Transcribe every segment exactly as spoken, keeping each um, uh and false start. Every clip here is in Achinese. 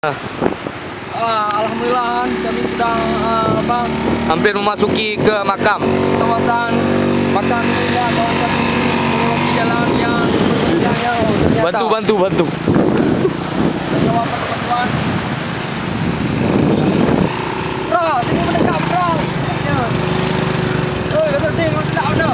Ah, alhamdulillah, kami sudah, ah, apa, hampir memasuki ke makam. Kawasan makam ini, ya, kawasan ini memiliki jalan yang, yang, yang ternyata. Bantu, bantu, bantu. Bro, sini mendekat, bro. Ya. Oi, kata dia, lu tak ada.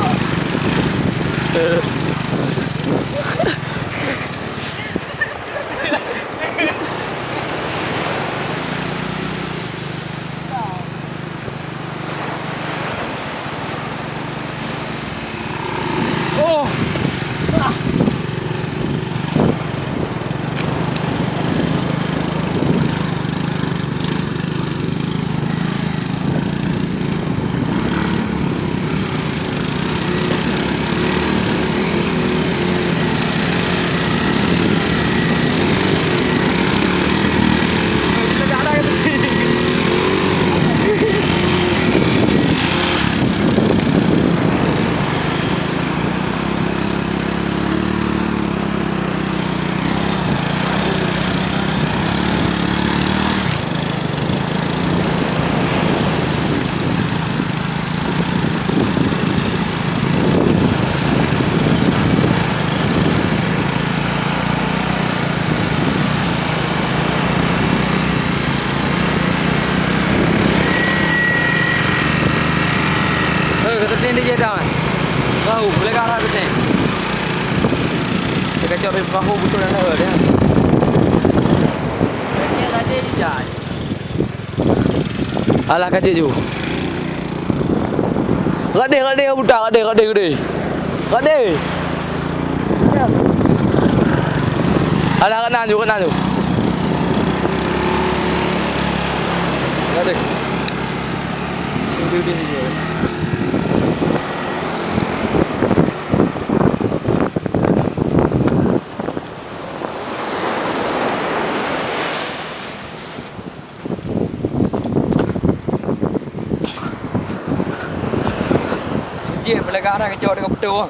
Oh. Eh, ka teuntèe di jih dah. Perahu, boleh ke arah teuntèe? Dia kacau dari perahu betul dah, dah. Alah, ka cit ju. Rak deh, rak deh, buta, rak deh, rak deh, rak deh. Rak deh. Alah, rak nan ju, rak nan ju. Rak deh. Deh, deh, deh. Mesti boleh ke arah kacau dekat betul.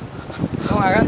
Tengok kan?